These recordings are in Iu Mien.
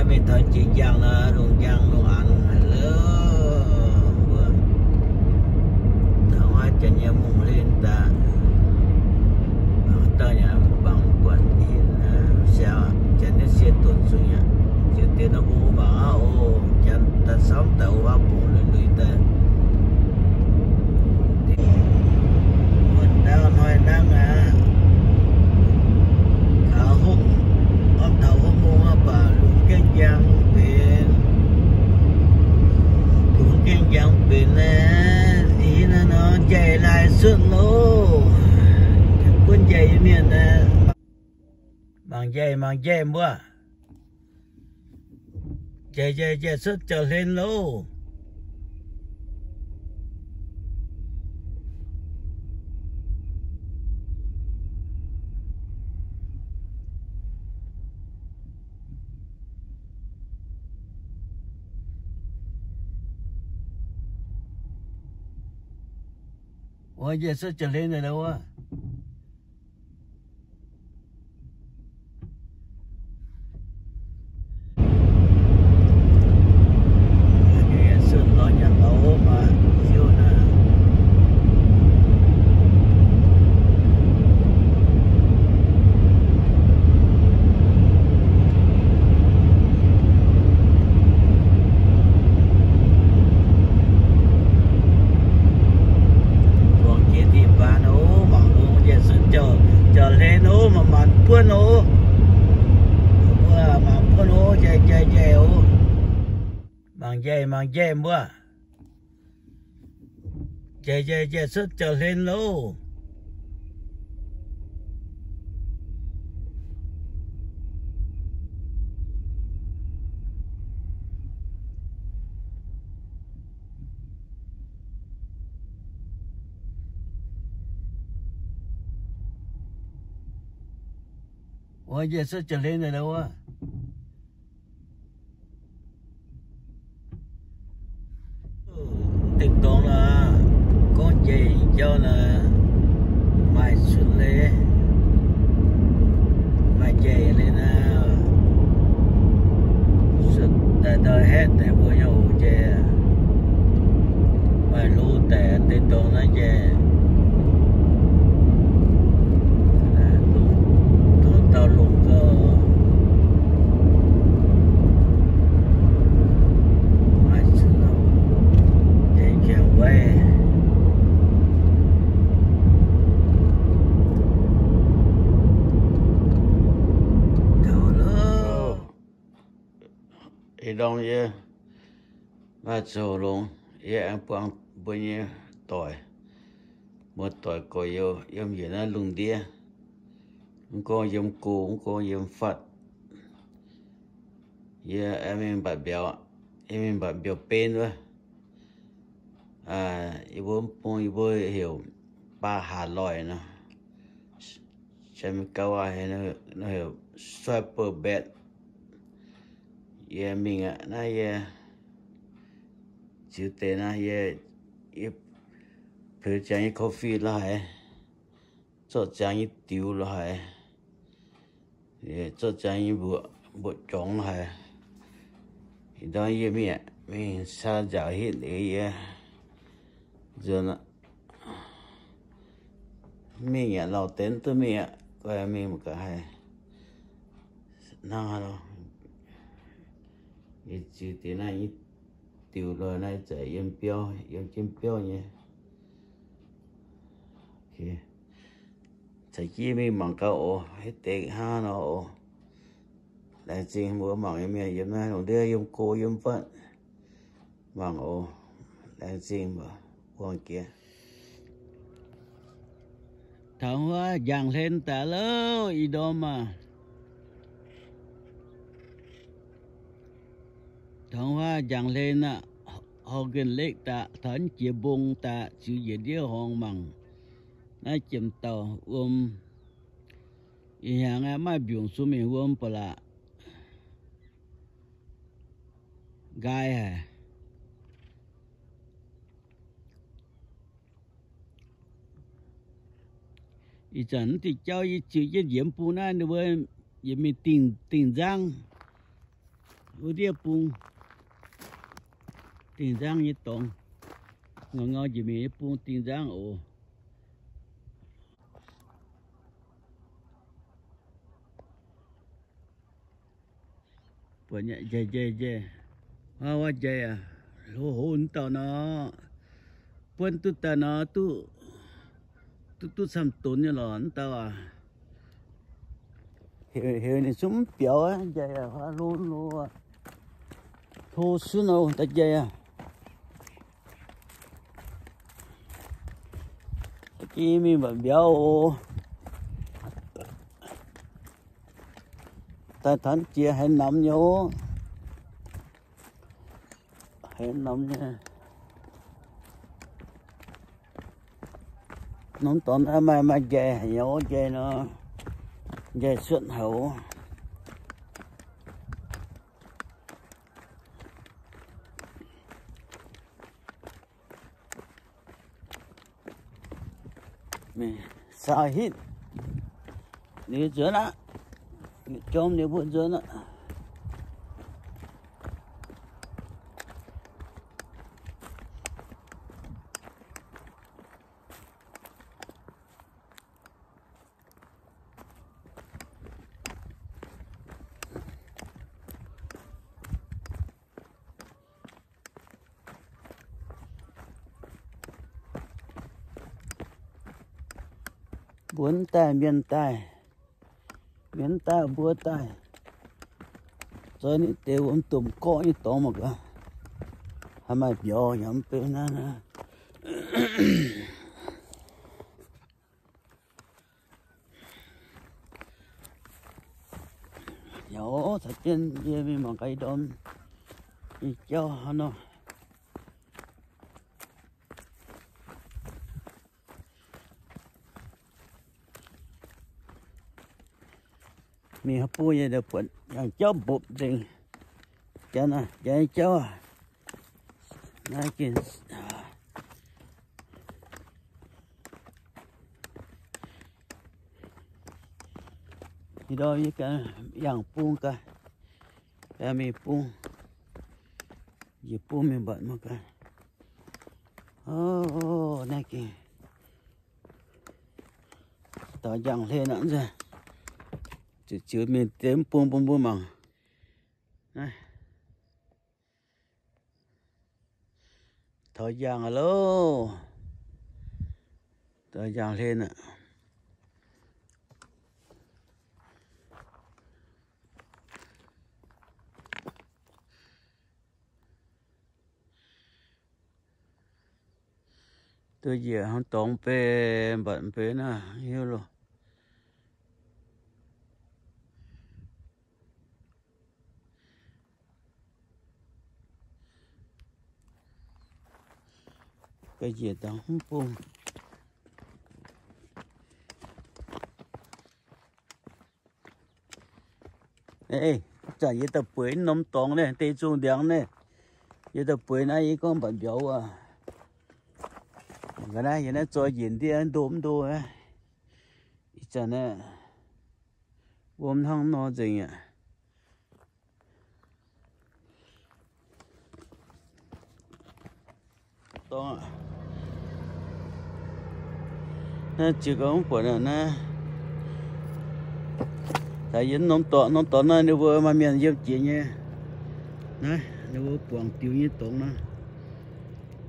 Mingh taux jiex njang nor, lungh njang lungh aanx haic loh. Mbuo taux wuov janx nyei mungh hlen daaih, dauh nyanc mangc buatc ih, siang janx nyei sie donx zuqc nyanc. Ziouc deix nor mbuo mangc aqv oc. Janx daaih camv daaih wuov bungx lui-lui daaih. Wuov ndau hnoi nangv aqv. Taux hopv, gorngv taux hopv mungv aqv baac lungh gaengh njang benx, lungh gaengh njang benx naaiv, ih naaiv nor njaih laaih cuotv loh. Buonv njaih nyei mienh aah, mangc njaih, mangc njaih mbuo. Njaih, njaih, njaih cuotv jauv-hlen loh. Wuov njaih cuotv jauv-hlen naaiv wuov. Buangh jiex diqc baan oc, mangc lungh jiex cuotv jauv-hlen oc, maanc maanc buonv oc. Mbuo mangc buonv oc, njaih njaih njaih oc. Mangc njaih mangc njaih mbuo. Njaih njaih njaih cuotv jauv-hlen loh. Wuov njaih cuotv jauv-hlen naaiv wuov. Deic-dorngx nor, gorngv njaih jauv nor, maaih cun leiz, maaih njaih leiz nor, daaih ndau haeqv deix mbuo nyei oc njaih, maaih hlo deix deic-dorngx naaiv njaih. Dongh dauh longc gau, maaih zuqc njaih nqaengc waiv. Taux loh. Ih ndorm yie maaih zoux longx, yie aengx buangh mbuo nyei doic, mbuo doic gorx-youz yiem njiec naaiv lungh ndiev. Mv gorngv yiem go, mv gorngv yiem fatv, yie aengx mingh mbatc mbiauz, yie mingh mbatc mbiauz-benv wuov. Yie mbuo mv bung yie mbuo heuc baa haac loic nor, Janx-Meiv-Gauv waac heuc, heuc swiper bat. Yie mingh aqv. Naaiv yie ziux deix naaiv yie, yie peux ziangx nyei coffee lorz haic, zorqv ziangx nyei diux lorz haic, zorqv ziangx nyei mbuoqc, mbuoqc jorngx lorz haic. Ih ndorm yie mingh, mingh caa nziaauc hitv liuz yie nzuonx aqv. Mingh yaac lauh deix duqv mingh aqv, guai mingh mangc gaax haiz hnangv haaix nor. Yie ziux deix naaiv nyei diux lorz naaiv zaqc yiem biauv, yiem jienv biauv nyei. Caux jienv mingh mangc gaax oc, hitv deix hnangv haaix nor oc. Laengz zingh mbuo mangc nyei mienh yiem naaiv lungh ndiev yiem go yiem fatv mangc oc. Laengz zingh mbuo buangh jiex. Taux wuov njang hlen daaih loh, ih ndorm aah. Taux wuov njang hlen aqv, horngh gengh lekv daaih, taux jiex mbong daaih, ziux njiec ndiev horngh mangc naaiv jiem dauh wuom. Ih hnyangx aeqv, maaih mbiungc sung mingh wuom ba'laqc. Nqaai haic. Ih zanc naaiv diuh jauv yie ziux jienv njiec mv bung naaiv, ninh mbuo yietc mingh dingh, dingh nzangv. Wuov ndiev bung dingh nzangv nyei dorngx, ngau ngau njiec mingh nyei bung dingh nzangv oc. Buatc nyei, njaih njaih njaih, wuov njaih aac, hlo hlo wuov dauh nor, buonv duqv daaih nor, duqv duqv camv donx nyei lorqc wuov dauh aac. Heuc heuc ninh zungv mv biaux aqv, njaih aac, hlo hlo, hlo sunv nor daaih njaih aac. Ga'naaiv mingh mba'biaux oc. Daaih taux jiex haaix namx nyei oc. Haaix namx nyei. Norm dorngx naaiv maaih maaih njaih haic nyei oc, njaih nor, njaih cuotv haic oc. Saau hitv, liuz nzuonx aqv. Jorm liuz mbuo nzuonx aqv. Mbuo daaih, mienh daaih, mienh daaih, mbuo daaih, zoih nitv deix wuom domh gorqv nyei dorngx mangc gaax. Haaix maaih mbiauz yaac mv bei naaiv. Yaac caux jienv yie mingh mangc gaax ih ndorm nyei jauv hnangv nor. Mingh haaix bung yie buatc yangh jauv mbopv nzengc. Janx, janx jauv naaiv gengh ih ndorm yie ganh yangh bung gaax, ganh mingh bung, njiec bung mingh mbatc mangc gaax. Naaiv gengh taux njang hlen aqv nzunc, ziouc ziux mingh deix mv bung bun mbuo mangc. Naaiv taux njang aqv loh. Taux njang hlen aqv. Duqv njiec hnangv dorngx mv bei, mbatc mv bei naaiv hiuv loh. Ga'nyiec dangh mv bung. Ih zanc yie daaih bueix norm dorngx naaiv, deix zungh ndiangx naaiv. Yie daaih bueix naaiv, yie gorngv mbatc mbiauz wuov. Mangc gaax naaiv, yie naaiv zoi njiec ndiev ndo mv ndo aqv. Ih zanc naaiv wuom hnangv nor nzengc aqv. Dorngx aqv. Naaiv ziouc gorngv mv buatc aqv naaiv. Daaih yie norm dorngx, norm dorngx naaiv ninh mbuo maaih mienh yiem jiex nyei. Naaiv ninh mbuo buangc diux nyei dorngx naaiv.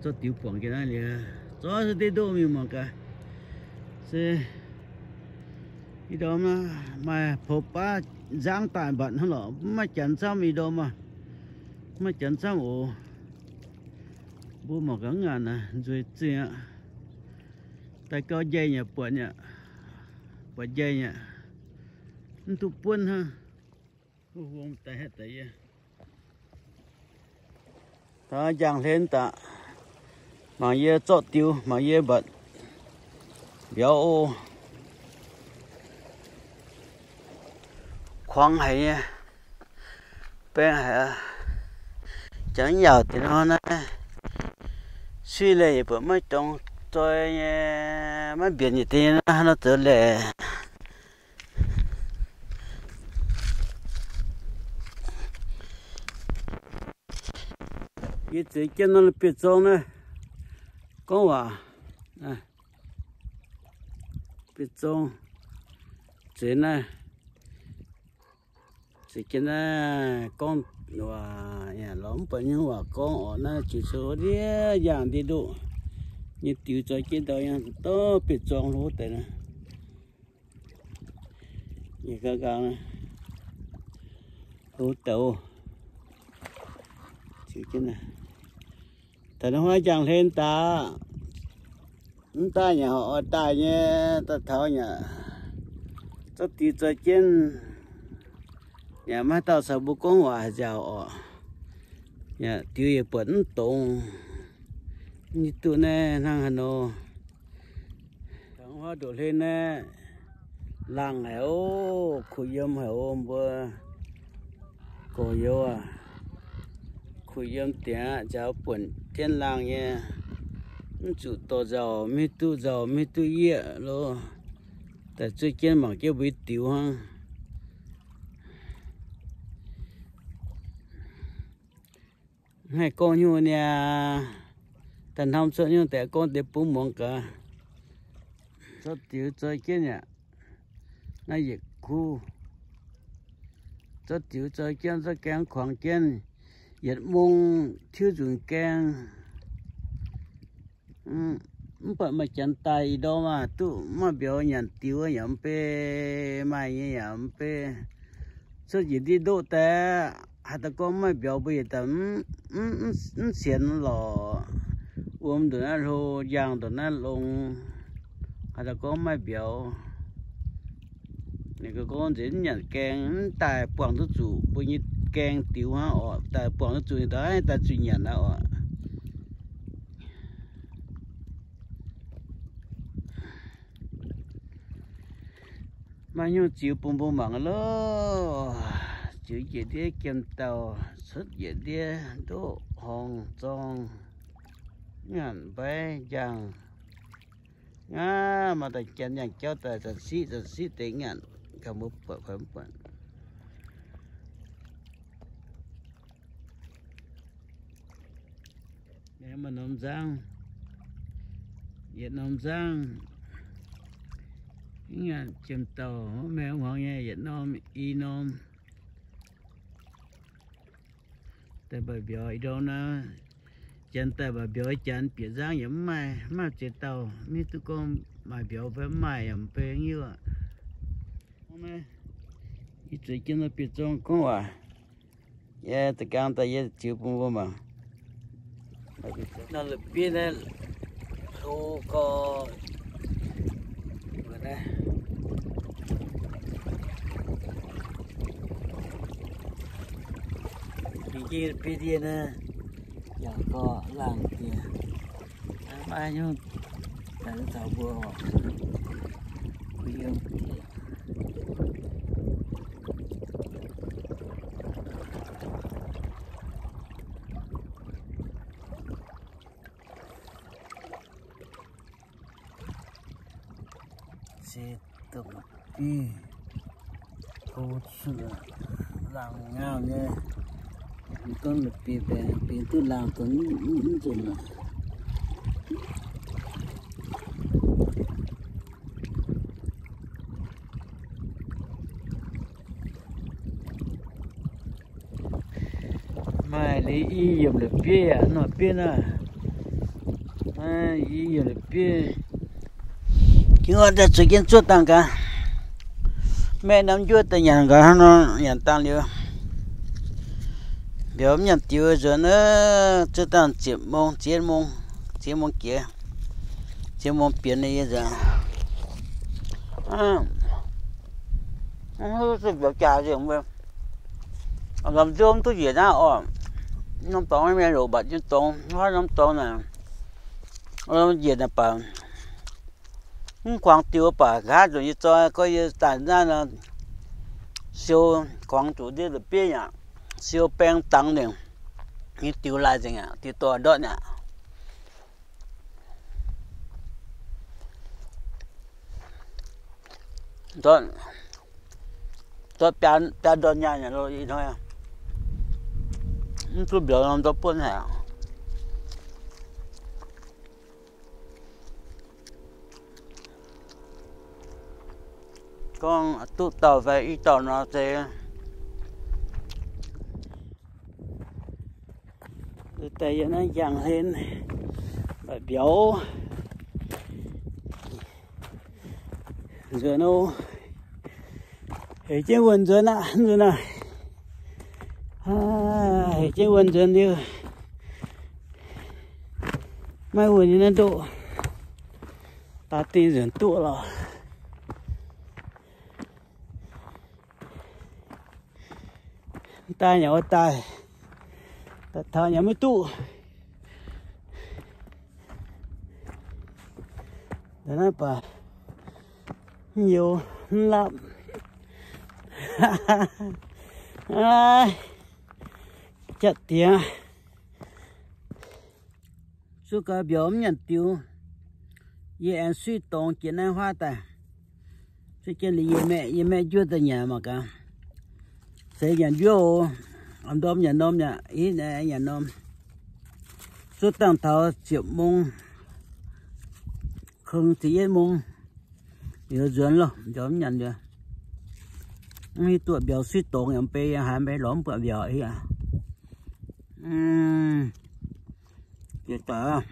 Zorqv diux buangc jienv naaiv liuz, zorqv se deix ndoqv mingh mangc gaax. Se ih ndorm maaih poux baav nzangv daaih mbatc hnangv lorqc, mv maaih janx camv ih ndorm aac. Mv maaih janx camv oc. Mbuo mangc gaax ngaanc naaic nzueic zingh aqv. Daaih gau njaih nyei, buatc nyei, buatc njaih nyei, mv duqv buonv hnangv. Wuom daaih haeqv daaih yie. Njang hlen daaih, mangc yie zorqv diux, mangc yie mbatc mbiauz oc. Kuangx haic nyei, baeng haic aqv. Jangx yaauc deix nor naaiv, suiv leih yaac buatc maiv dorngx zoi nyei, maiv mbienc yietc deix nyei naaiv, haaix nor zoux leih. Yie zeix jienv naaiv Bieqc Zong naaiv gorngv waac. Bieqc Zong zeix naaiv, zeix jienv naaiv gorngv waac, lorz mv buatc nyungc waac gorngv orqc. Naaiv ziouc se ndiev yangh ndiev ndoqv nyei diux zoi jienv ndau yangh dorh Bieqc Zong hlo deix naaiv. Nyei ga'nqaang hlo douc. Taux naaiv huaav njang hlen daaih, mv daaih nyanc oix daaih nyei, daaih taux nyanc, zorqv diux zoi jienv, yaac maiv haaix dauh caux mbuo gorngv waac haaix nziaauc orqc. Yaac diux yaac buatc mv dongz. Mv hiuv duqv naaiv hnangv haaix nor. Taux huaav ndoqv hlen naaiv, laangh haic oc, kuh yiem haic oc mbuo. Gorx-youz aac, kuh yiem dingc aqv, njaaux buonc jienv laangh nyei. Mv zuqc dorh nzauc, mv hiuv duqv nzauc, mv hiuv duqv yieqv lo. Daaih zuov jienv mangc jienv mbuo diux hnangv. Haih gorngv nyungc niaa, daaih hnamv cuotv nyungc deix gorngv deix bun muangx gaax. Zorqv diux zoi jienv yaac, naaiv yietc kuv. Zorqv diux zoi jienv, zorqv gaeng kuangx jienv, yietc mong tiuv nzunc gaeng. Mv baac maaih janx daaih ih ndorm aac duqv maaih mbiauz nyanc diux yaac mv bei, maaih nyei yaac mv bei. Cuotv njiec ndiev ndoqv daaih, haaix dauh gorngv maaih mbiauz mbuo yietc dauh mv sienx lorqc. Wuom ndongc naaiv hlo, njang ndongc naaiv longx, haaix dauh gorngv maaih mbiauz. Ninh gorngv nzengc mv nyanc gaeng, mv daaih buangh duqv zuqc mbuo nyei gaeng diux hnangv orqc. Daaih buangh duqv zuqc ninh daaih, daaih zuqc nyanc aqv orqc. Maaih nyungc ziux bun mbuo mangc loh. Ziux njiec ndiev jiem dauh, cuotv njiec ndiev ndoqv horngz zorng, nyanc mbaiv njang. Aav, maaih daaih janx yangh jauv daaih zanc siqv zanc siqv deix nyanc, gauh mbuo buatc fai mv buatc. Maaih norm nzangv, yietc norm nzangv, mv nyanc jiem dauh, mv maengx hmuangx nyei, yietc norm i norm. Daaih mbaac mbiauz ih ndorm naaiv, janx daaih mbaac mbiauz, janx bieqc nzangv yaac mv maaih, mv maaih ziex dauh, mv hiuv duqv gorngv maaih mbiauz fai mv maaih yaac mv bei haaix nyungc aqv. Yie zueiz jienv nor Bieqc Zong gorngv waac, yie za'gengh daaih yie ziux bun mbuo mangc. Nor la'bieiv naaiv hlo gorx. Mingh jienv la'bieiv ndiev naaiv, yaac gorx laangh diex. Maiv nyungc daaih caux mbuo oc. Kuh yiem diex. Se dongh bieiv hlo cuotv, laangh ngaamv nyei. Mv gunv la'bieiv baengx, bieiv duqv laangh dongh mv nzunc aqv. Maaih liuz i yiemc la'bieiv aqv, nor bieiv naaiv. I yiemc la'bieiv. Jiex wuov daaih zueiz jienv zuov dangh gaax. Maeqv norm njuov daaih nyanc gaax hnangv nor, nyanc dangh liuz, mbiauz mv nyanc diux nzuonx, zuov dangh ziepc mong, ziepc mong, ziepc mong jiex, ziepc mong bienx yie nzuonx. Mv duqv mbiauz jaax nzengc mbuo. Lomh nzomv duqv njiec naaiv oc. Norm dorngx mienh loc mbatc nyei dorngx, norm dorngx naaic, njiec naaic baac mv kuangx diux baac nqa'haav nzunc yie zoi gorngv yie daaih naaiv nor, siou kuangx zuqc ndiev la'bieiv aqv, siou baeng dangx nzengc, nyei diux laaih nzengc aqv, diux dorh ndortv aqv. Ndortv, ndortv biaa ndorn nyaanh lo ih hnoi, mv duqv mbiauz norm ndortv buonv haic. Gorngv duqv dauh fai i dauh nor se daaih yiem naaiv njang hlen mbatc mbiauz nzuonx oc. Heuc jienv wuonh nzuonx aqv, nzuonx aqv. Heuc jienv wuonh nzuonx liuz, maiv wuonh nyei naaiv ndoqv, daaih dingh nzuonx duqv lorqc. Daaih nyei wuov daaih, daaih taux nyei maiv duqv. Naaiv baac mv youx mv lapv. Jatv diex. Zuqc gaax mbiauz mv nyanc diux, yie aengx suiv dorngx jiex naaiv huaav daaih. Se jienv liuz yie maeqv, yie maeqv njuov daaih nyanc mangc gaax. Se nyanc njuov oc. Am ndorm nyanc norm yaac, ih, nyanc norm. Zuov dangh taux ziepc mong, keng ziepc yietv mong, liuz nzuonx loh, mbiauz mv nyanc liuz. Mv hiuv duqv mbiauz suiv dorngx yaac mv bei, yie haiz mv bei lorz mv buatc mbiauz aqv. Jiex daaih aqv.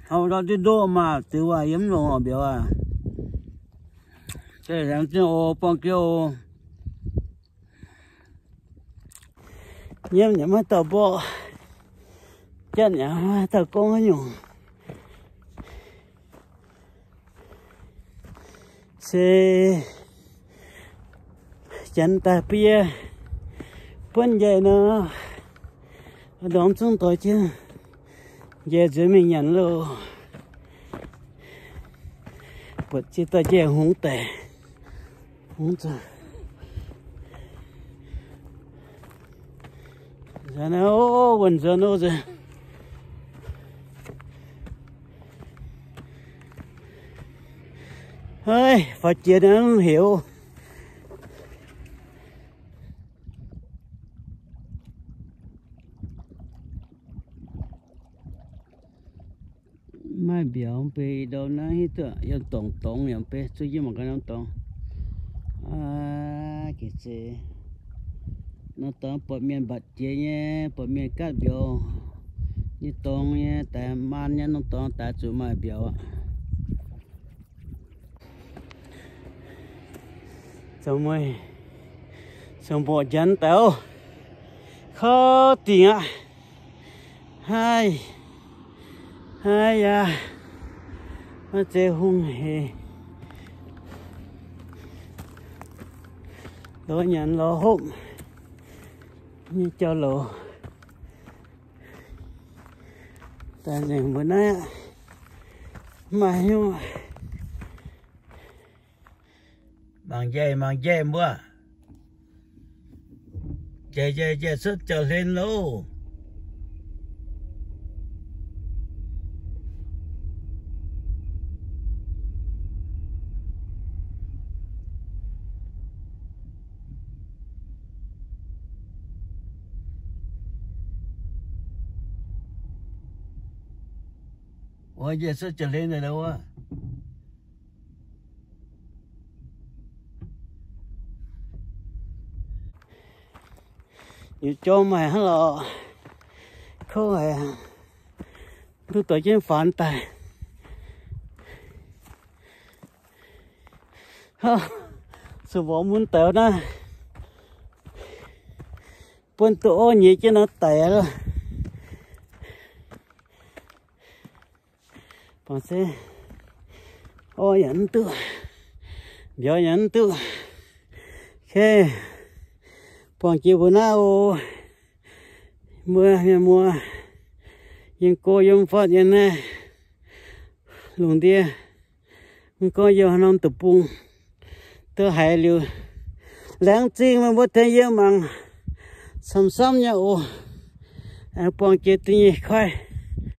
Hauv ndortv diuv ndoqv maah, ziux waac yie mv longc lorqc mbiauz aac. Se laengz zingh oc, buangh jiex oc. Nyiemv yaac maiv dauh mborqv, jatv yaac maiv dauh gorngv haaix nyungc. Se janx daaih bun yie buonv njaih nor, ndorm zungv doix jienv njaih nzuonx mingh nyanc loh. Buatc ziex dauh njaih hngongx daic, hngongx zoux. Wuonh nzuonx oc. Haiv, faaux jiex naaiv mv heuc. Maaih mbiauz mv bei ndau naaiv hiuv duqv yiem dorngx dorngx yaac mv bei, zuqv yiem mangc gaax norm dorngx. Aa, gec zei. Norm dorngx buatc mienh mbatc jiex nyei, buatc mienh gaatv mbiauz nyei dorngx nyei, daaih maan nyei norm dorngx daaih zuqc maaih mbiauz aqv. Zoux mueiz, zoux mborqv njanx daaih oc. Kouv dingc aqv. Haiv, haiv yaac maiv zeiz hungh hec. Lorz nyanc lorz hopv nyei jauv-louc. Daaih nzengc mbuo naaiv aqv. Mv maaih hnyouv. Mangc njaih, mangc njaih mbuo. Njaih, njaih, njaih cuotv jauv-hlen loh. Wuov njaih cuotv jauv-hlen daaih wuov. Yietc jorm haic hnangv lorqc. Kouv haic. Duqv doix jienv faanx daaih. Zuqc mborqv mun daic naaiv, buonv duqv orv nyiex jienv nor daic aqv. Bangc se orv yaac mv duqv, mbiauz yaac mv duqv. Kei, buangh jiex mbuo naaiv oc. Mbuo mienh muoz, yiem go yiem fatv nyei naaiv lungh ndiev, mv gorngv yiem haaix norm deic-bung, duqv haiz liuz, laengz zingh meih mbuo tengx yie mangc camv-samv nyei oc. Aengx buangh jiex da'nyeic koiv.